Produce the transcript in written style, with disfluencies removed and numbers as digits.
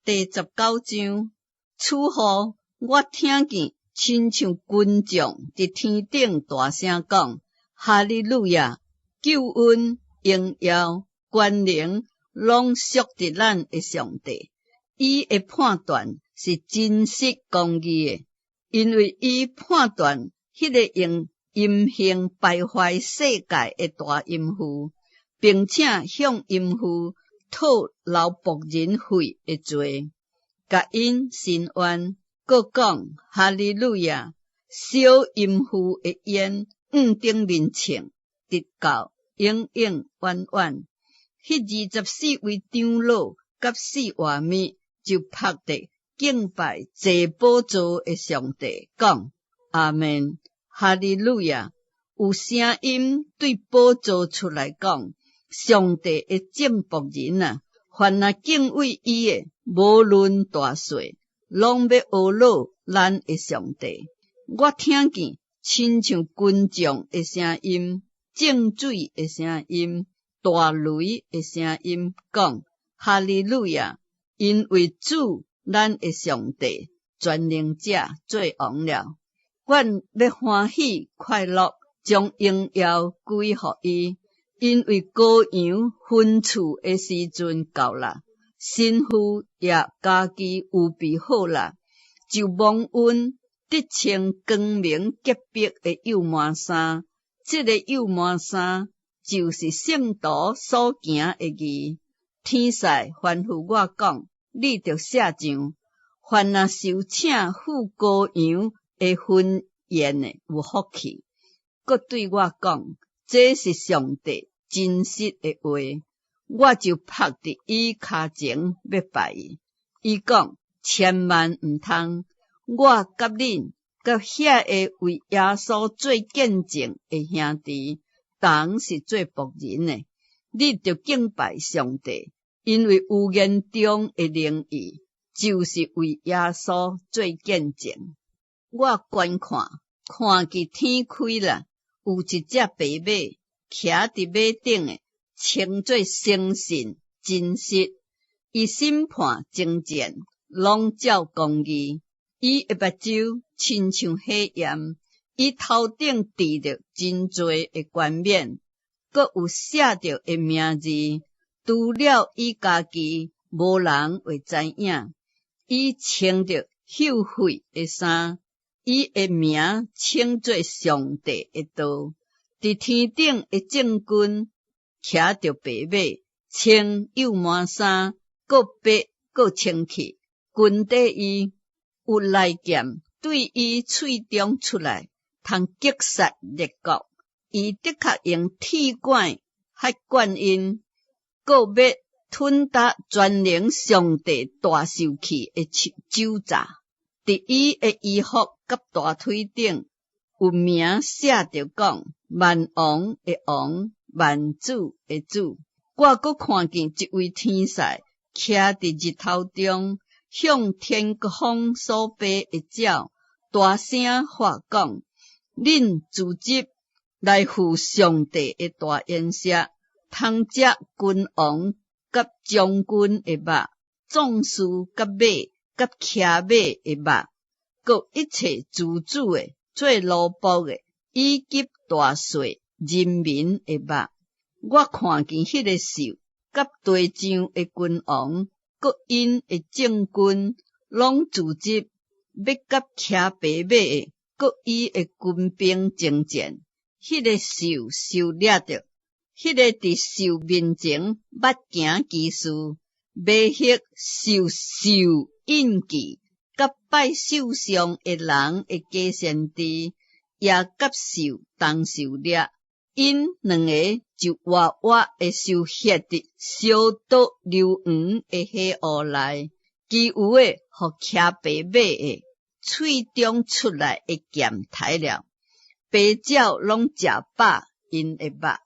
第19章，此後我聽見親像軍眾佇天頂大聲講：哈利路亞！救恩、榮耀、權能，攏屬佇咱的上帝。伊的判斷是真實公義的，因為伊判斷彼个用淫行敗壞世界的大淫婦，並且向淫婦討流僕人血的罪，共𪜶伸冤，閣講：哈利路亞！燒淫婦的煙向頂面衝，直到永永遠遠。彼24位長老佮四活物就伏地敬拜坐寶座的上帝，講：阿們，哈利路亞！有聲音對寶座出來講：上帝的眾僕人啊，凡若敬畏伊的，無論大細，攏欲阿咾咱的上帝。我聽見親像軍眾的聲音、眾水的聲音、大雷的聲音，講：哈利路亞！因為主咱的上帝全能者做王了。阮欲歡喜快樂，將榮耀歸予伊，因為羔羊分賜的時陣到啦，新婦也家己預備好啦，就蒙恩得穿光明潔白的幼麻衫。這个幼麻衫就是聖徒所行的義。天使吩咐我講：你著寫上，凡若受請赴羔羊的婚宴的有福氣。閣對我講：這是上帝真實的話。我就伏佇伊跤前欲拜伊。伊講：千萬毋通！我佮恁佮遐个為耶穌做見證的兄弟，同是做僕人的。你著敬拜上帝，因為預言中的靈意，就是為耶穌做見證。我觀看，看見天開了，有一隻白馬，騎佇馬頂的，稱做誠信真實。伊審判爭戰，攏照公義。伊的目睭親像火焰，伊頭頂戴著真濟的冠冕，閣有寫著的名字，除了伊家己，無人會知影。伊穿著繡血的衫，伊的名稱做上帝的道。佇天頂的眾軍騎著白馬，穿幼麻衫，閣白閣清氣，跟綴伊。有利劍對伊喙中出來，通擊殺列國。伊的確用鐵管喝慣𪜶，閣欲吞焦全能上帝大受氣的酒醡。佇伊的衣服佮大腿頂有名寫著講：萬王的王，萬主的主。我閣看見一位天使徛佇日頭中，向天風所飛的鳥大聲喊講：恁聚集來赴上帝的大筵席，通食君王佮將軍的肉，壯士佮馬佮騎馬的肉，閣一切自主的、做奴僕的，以及大細人民的肉。我看見彼个獸佮地上的君王，閣𪜶的眾軍，攏聚集，欲佮騎白馬的，閣伊的軍兵爭戰。彼个獸受掠著，彼个佇獸面前捌行奇事，迷惑受獸印記，佮拜獸像的人的假先知，也佮獸同受掠。𪜶兩个就活活的受歇佇燒灼硫磺的火湖內，其餘的予騎白馬的喙中出來的劍刣了，白鳥攏食飽𪜶的肉。